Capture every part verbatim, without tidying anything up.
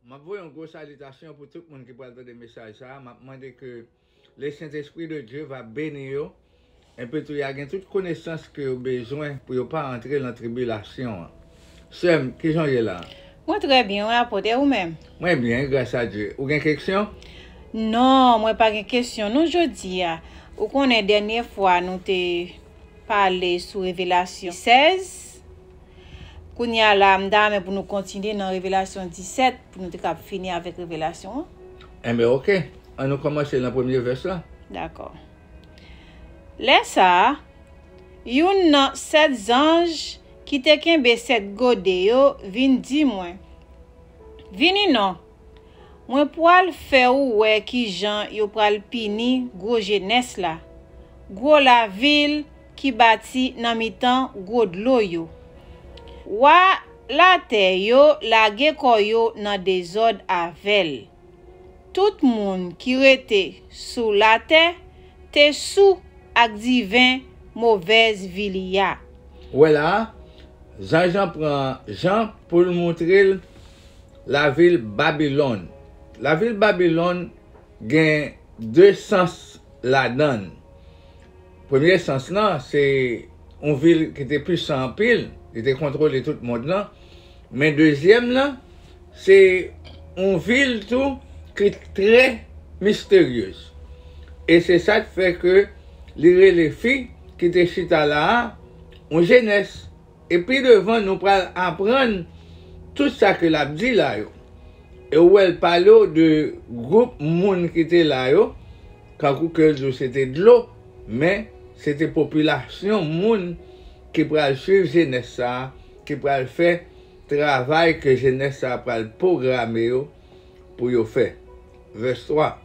M ap voye yon gwo salitasyon pou tout moun ki pral tande mesaj sa a. M ap mande ke le Sentespri de Dye va beni yo. Epi tou, y a gen tout konesans ke yo bezwen pou yo pa antre nan tribilasyon an. Sè m, kijan w ye la? Mwen trè byen, wi, apot, e ou menm? Mwen byen, gras a Dye. Ou gen keksyon? Non, mwen pa gen kesyon non jodi a. Ou konnen dènye fwa nou te pale sou Revelasyon sèz. Kounye a la, m ta renmen pou nou kontinye nan Revelasyon disèt, pou nou te kab fini avèk Revelasyon an. Enben, oke. Ann nou kòmanse nan premye vès la. Dakò. Lè sa a, youn nan sèt zanj ki te kenbe sèt gode yo vin di mwen, "Vini non, mwen pral fè ou wè kijan yo pral pini gwo jenès la, gwo lavil ki bati nan mitan gwo dlo yo. Wa latè yo lage kò yo nan dezòd avè l." Tout moun ki rete sou latè te sou ak diven movèz vi li a. Wè la, zanj lan pran Jan pou l montre l lavil Babilòn. Lavil Babilòn gen de sans ladan l. Premye sans lan, se yon vil ki te pwisan anpil, li te kontwole tout mond lan. Men dezyèm lan, se yon vil tou ki trè misteryez. E se sa k fè ke li rele fi ki te chita la a, yon jenès. E pi devan, nou pral aprann tout sa ke l ap di la yo. E ou wè l pale w de gwoup moun ki te la yo, kankou ke l di w se te dlo, men se te popilasyon moun ki pral swiv jenès sa a, ki pral fè travay ke jenès sa a pral pwograme yo pou yo fè. Vès twa.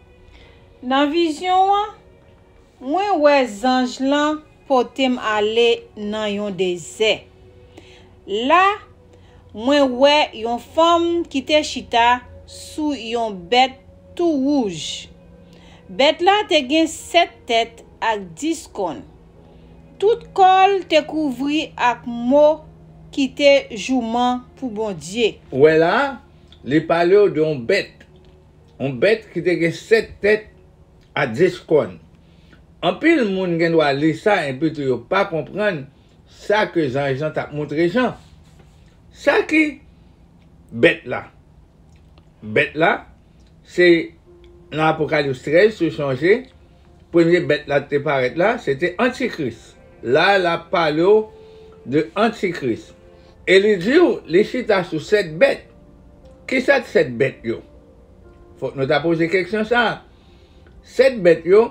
Nan vizyon an, mwen wè zanj lan pote m ale nan yon dezè. La, mwen wè yon fanm ki te chita sou yon bèt tou wouj. Bèt la te gen sèt tèt ak dis kòn. Tout kò l te kouvri ak mo ki te jouman pou Bondye. Ou wè la, li pale w de yon bèt. Yon bèt ki te gen sèt tèt a dis kòn. Anpil moun gen dwa li sa epi tou yo pa konprann sa ke zanj lan t ap montre Jan. Sa ki bèt la? Bèt la, se nan Apokalips trèz, si w sonje, premye bèt la te parèt la, se te Antikris. La, l ap pale w de Antikris. E li di w, li chita sou sèt bèt. Kisa t sèt bèt yo? Fòk nou ta poze keksyon sa a. Sèt bèt yo,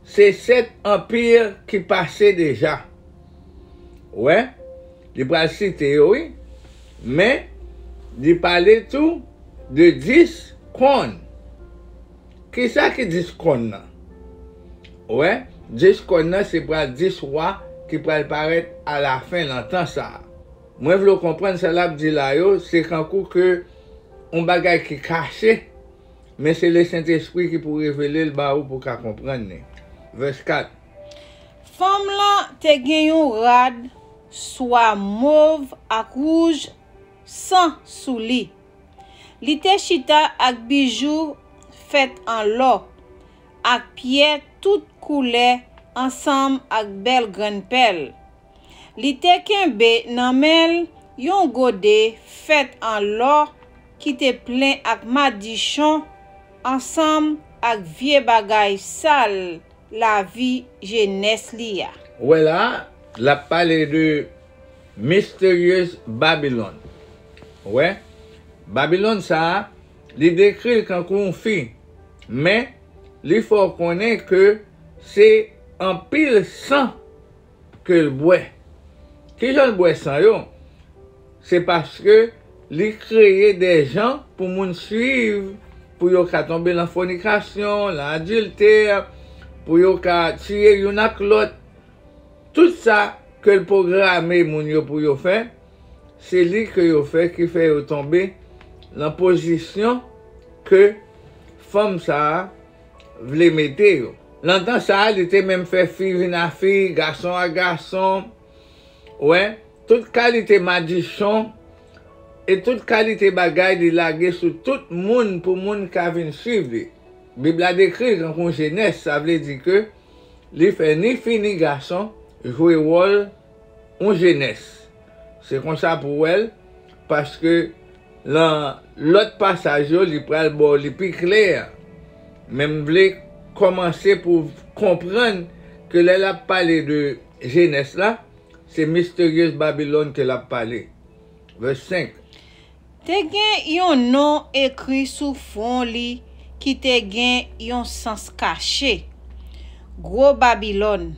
se sèt anpi ki pase deja. Wè, li pral site yo, wi. Men, li pale tou de dis kòn. Kisa ki dis kòn nan? Wè, dis kòn nan se pral dis wa ki pral parèt alafen nan tan sa a. Mwen vle w konprann sa l ap di la yo, se kankou ke yon bagay ki kache, men se Lesentespri ki pou revele l ba ou pou w ka konprann li. Vès kat. Fanm lan te gen yon rad swa mov ak wouj san sou li. Li te chita ak bijou fèt an lò, ak pyè tout koulè ansanm ak bèl grenn pèl. Li te kenbe nan men l yon gode fèt an lò ki te plen ak madichon ansanm ak vye bagay sal lavi jenès li a. Wè la, l ap pale de misteryez Babilòn. Wè, Babilòn sa a, li dekri l kankou yon fi, men li fè w konnen ke se anpil san ke l bwè. Kijan l bwè san yo? Se paske li kreye de jan pou moun swiv, pou yo ka tonbe nan fònikasyon, nan adiltè, pou yo ka tiye youn ak lòt. Tout sa ke l pwograme moun yo pou yo fè, se li ke yo fè ki fè yo tonbe nan pozisyon ke fanm sa a vle mete yo. Nan tan sa a, li te menm fè fi vin a fi, gason a gason. Wè, tout kalite madichon E tout kalite bagay li lage sou tout moun pou moun ka vin swiv li. Bib la dekri l tankou jenès, sa vle di ke li fè ni fi ni gason jwe wòl yon jenès. Se konsa pou w wè l, paske lan lòt pasaj yo, li pral ba w li pi klè. Men m vle kòmanse pou w konprann ke lè l ap pale de jenès la, se misteryez Babilòn ke l ap pale. Vès senk. Te gen yon non ekri sou fwon li ki te gen yon sans kache. Gwo Babilòn,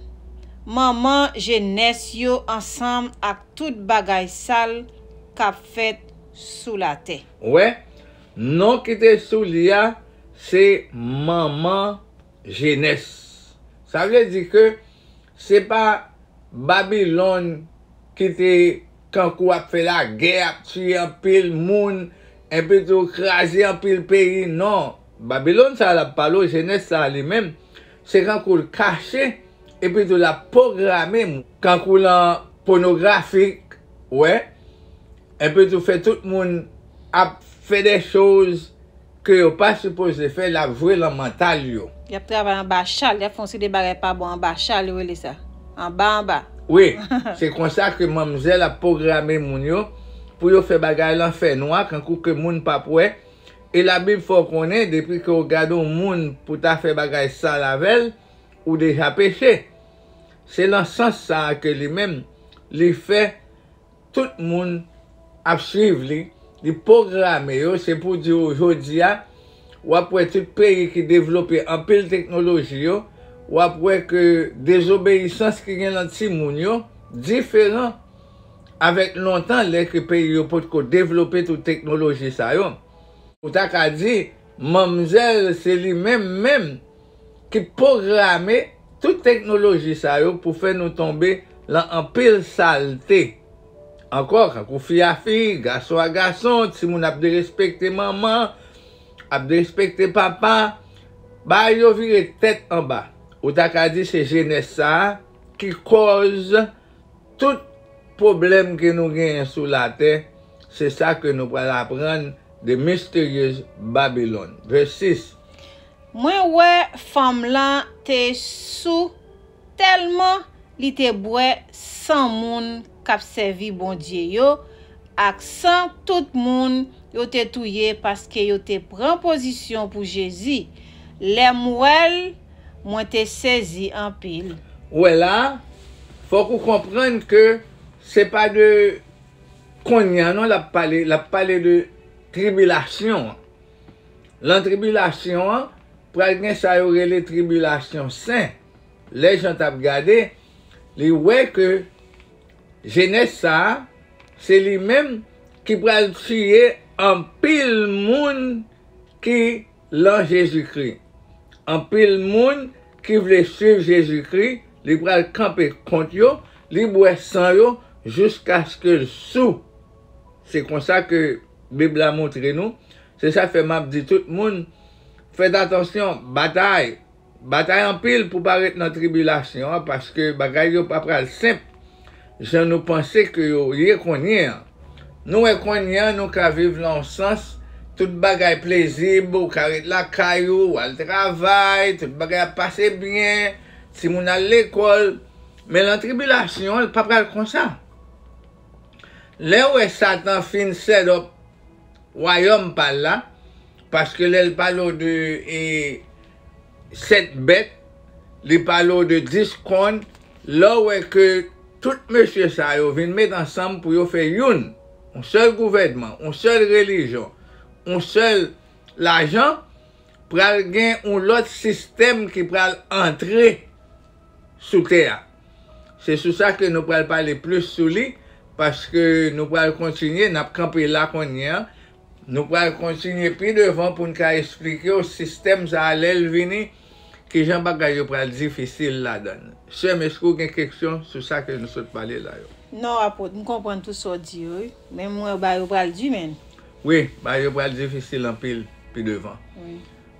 manman jenès yo ansanm ak tout bagay sal k ap fèt sou latè. Ou wè, non ki te sou li a, se manman jenès. Sa vle di ke se pa Babilòn ki te kankou ap fè lagè, ap tiye anpil moun, epi tou kraze anpil peyi. Non. Babilòn sa a l ap pale w, jenès sa a li menm, se kankou l kache, epi tou l ap pwograme, kankou lan pònografik, wè, epi tou fè tout moun ap fè de choz ke yo pa sipoze fè, l ap jwe lan mantal yo. Y ap travay anba chal, y ap fè yon seri de bagay pa bon anba chal, yo rele sa. Anba, anba. Wi, se konsa ke manmzèl ap pwograme moun yo pou yo fè bagay lan fènwa, kankou ke moun p ap wè. E Labib fè w konnen, depi ke w gade yon moun pou ta fè bagay sal avè l, ou deja peche. Se lan sans sa a ke li menm, li fè tout moun ap swiv li, li pwograme yo, se pou di w jodi a, w ap wè tout peyi ki devlope anpil teknoloji yo, w ap wè ke dezobeyisans ki gen lan timoun yo diferan avèk lontan lè ke peyi yo potko devlope tout teknoloji sa yo. Ou ta ka di, manmzèl se li menm menm ki pwograme tout teknoloji sa yo pou fè nou tonbe lan anpil salte. Ankò, kankou fi a fi, gason a gason, timoun ap derespekte manman, ap derespekte papa, bagay yo vire tèt anba. Ou ta ka di se jenès sa a ki kòz tout pwoblèm ke nou genyen sou latè, se sa ke nou pral aprann de misteryez Babilòn. Vès sis. Mwen wè fanm lan te sou tèlman li te bwè san moun k ap sèvi Bondye yo ak san tout moun yo te touye paske yo te pran pozisyon pou Jezi. Lè m wè l, mwen te sezi anpil. Ou wè la, fòk ou konprann ke se pa de kounye a non l ap pale, l ap pale de tribilasyon an. Lan tribilasyon an, pral gen sa yo rele tribilasyon sen. Lè Jan t ap gade, li wè ke jenès sa a, se li menm ki pral tiye anpil moun ki lan Jezikri. Anpil moun ki vle swiv Jezikri, li pral kanpe kont yo, li bwè san yo jiskaske l sou. Se konsa ke Bib la montre nou. Se sa fè m ap di tout moun, fèt atansyon, batay. Batay anpil pou pa ret nan tribilasyon an, paske bagay yo pa pral senp jan nou panse ke yo ye kounye a. Nou wè kounye a, nou ka viv lan yon sans, tout bagay plezib, ou ka ret lakay ou, w al travay, tout bagay ap pase byen, timoun al lekòl. Men lan tribilasyon an, l pa pral konsa. Lè w wè Satan fin set up wayòm pa l la, paske lè l pale w de, e, sèt bèt, li pale w de dis kòn, lè w wè ke tout mesye sa yo vin met ansanm pou yo fè youn, yon sèl gouvènman, yon sèl relijyon, yon sèl lajan, pral gen yon lòt sistèm ki pral antre sou tè a. Se sou sa ke nou pral pale plis sou li, paske nou pral kontinye, n ap kanpe la kounye a. Nou pral kontinye pi devan pou n ka esplike w sistèm sa a lè l vini, kijan bagay yo pral difisil ladan l. Sè m, èske w gen keksyon sou sa ke nou sot pale la yo? Non, apot, m konprann tout sa w di yo, wi. Men m wè bagay yo pral di, men. Wi, bagay yo pral difisil anpil pi devan. Wi.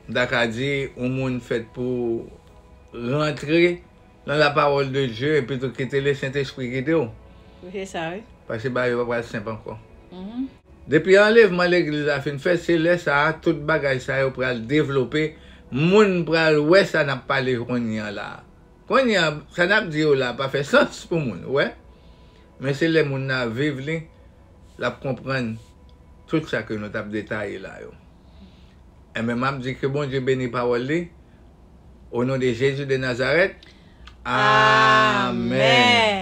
M ta ka di, yon moun fèt pou rantre nan la parole de Dieu, epi tou kite le Sentespri kite w. Wi, se sa, wi. Paske bagay yo pa pral senp ankò. Mhm. Depi anlèvman legliz la fin fèt, se lè sa a tout bagay sa yo pral devlope, moun pral wè sa n ap pale kounye a la. Kounye a, sa n ap di yo la pa fè sans pou moun, ou wè. Men se lè moun nan ap viv li, l ap konprann tout sa ke nou t ap detaye la yo. Enben, m ap di ke Bondye beni pawòl li, o non de Jezi de Nazarèt. Amèn.